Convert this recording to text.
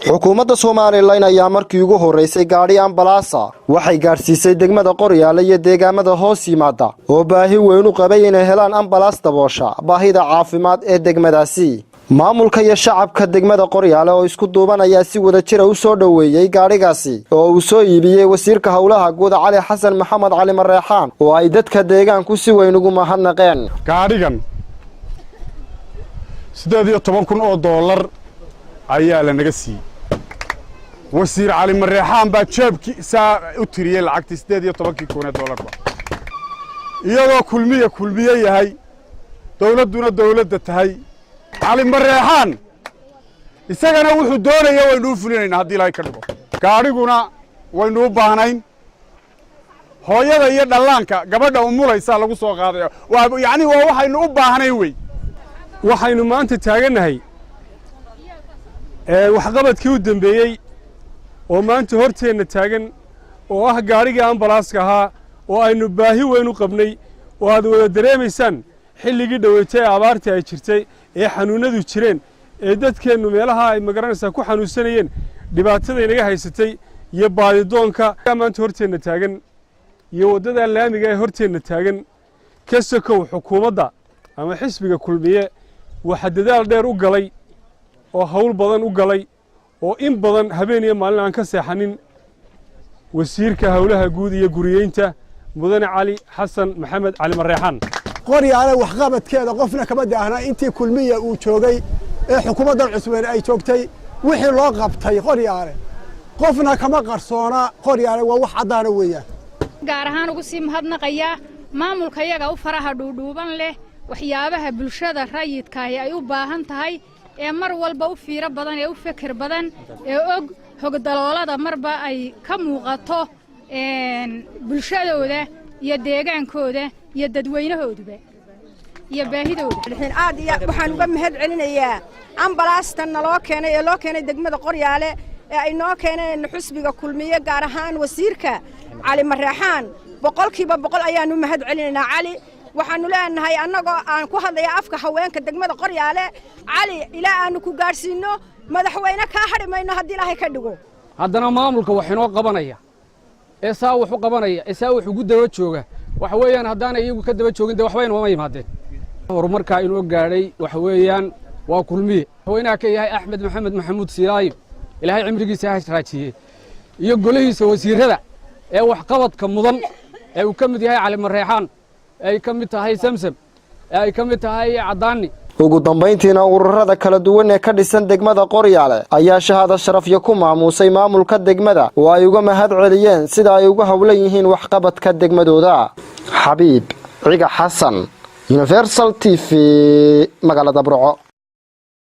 Xukuumadda Somalilan ayaa markii ugu horraysay gaadhi ambalaasa waxay gaadhsiisay degmada Qoryaale iyo deegaamada hoos yimaada oo baahi weyn u qabay inay helaan ambalaas daboosha baahida caafimaad ee degmadaasi. Maamulka iyo shacabka degmada Qoryaale oo isku duuban ayaa si wada jira u soo dhoweeyey gaadhigaasi oo uu soo iibiyey wasiirka howlaha guud Cali Xasan Maxamed Cali Mareexaan, oo ay dadka deegaanku si weyn ugu mahadnaqeen. Gaadhigan $18,000 ayaa lanaga siiyey. Wasiir Cali Mareexaan baa jeebkiisaa u tiriyey lacagtii 18-kii kun ee dollarba, iyadoo Kulmiye Kulmiye yahay, dawladduna dawladda tahay. Cali Mareexaan isagana wuxuu doonaya waynu u fulinaynaa haddii Ilaahay ka dhigo. Gaadhiguna waynu u baahnayn. Hooyada iyo dhallaanka, gabadha umulaysaa lagu soo qaadaya. Waa yacni waa waxaynu u baahnayn wey. Waxaynu maanta taagannahay waxqabadkii u dembeeyey oo maanta horteenna taagan, oo ah gaadhigii ambalaaska ahaa oo aynu baahi weyn u qabnay, oo aad wada dareemaysaan xilligii dhoweytay ee abaartii ay jirtay, ee xanuunnadu jireen, ee dadkeennu meelaha ay magaranaysaa ku xanuunsanayeen, dhibaatada inaga haysatay iyo baadidoonka maanta horteenna taagan iyo waddada laamiga ee horteenna taagan. Ka sokow xukuumadda ama xisbiga Kulmiye, waxaa dadaal dheer u galay oo hawl badan u galay oo in badan habeen iyo maalin aan ka seexanin wasiirka howlaha guud iyo guriyeynta, Mudane Cali Xasan Maxamed Cali Mareexaan. Qoryaale waxqabadkeeda qofna kama daahna. Intii Kulmiya uu joogay ee xukuumaddan cusbeen ay joogtay, wixii loo qabtay Qoryaale qofna kama qarsoona. Qoryaale waa wax caddaana weeyaan. Gaar ahaan ugu sii mahadnaqayaa maamulka yaga u faraha dhuudhuuban leh waxyaabaha bulshada rayidkaahi ay u baahan tahay, ee mar walba u fiiro badan, ee u feker badan, ee og hogdaloolada marba ay ka muuqato bulshadooda iyo deegaankooda iyo dadweynahooduba iyo baahidooda. Aad iyo waxaan uga mahad celinayaa ambalaastan naloo keenay ee loo keenay degmada Qoryaale, ee ay noo keeneen xusbiga Kulmiye, gaar ahaan wasiirka Cali Mareexaan. 100% ayaannu mahad celinaynaa Cali. Waxaannu leenahay, annagoo aan ku hadlaya afka haweenka degmada Qoryaale, Cali, ilaa aanu ku gaadhsiinno madaxweyne kaa hadhi mayno haddii Ilaahay ka dhigo. Haddana maamulka wax inoo qabanaya ee saa wax u qabanaya ee saa wax ugu daba jooga, waxa weeyaan haddaanay iyagu ka daba joogin, dee waxba inooma yimaadeen. Horumarkaa inoo gaadhay waxa weeyaan waa Kulmiye, madaxweynaha ka yahay Axmed Maxamed Maxamuud Siilaayo, Ilaahay cimrigiisa ha raajiyey, iyo golihiisa wasiirrada ee waxqabadka mudan, ee uu ka mid yahay Cali Mareexaan, ee ay ka mid tahay Samsam, ee ay ka mid tahay Caddaani. Ugu dambayntiina, ururada kala duwan ee ka dhisan degmada Qoryaale ayaa shahaado sharafyo ku maamuusay maamulka degmada oo ay uga mahad celiyeen sida ay uga howlan yihiin waxqabadka degmadooda. Xabiib Ciga Xasan, Universal TV, magaalada Burco.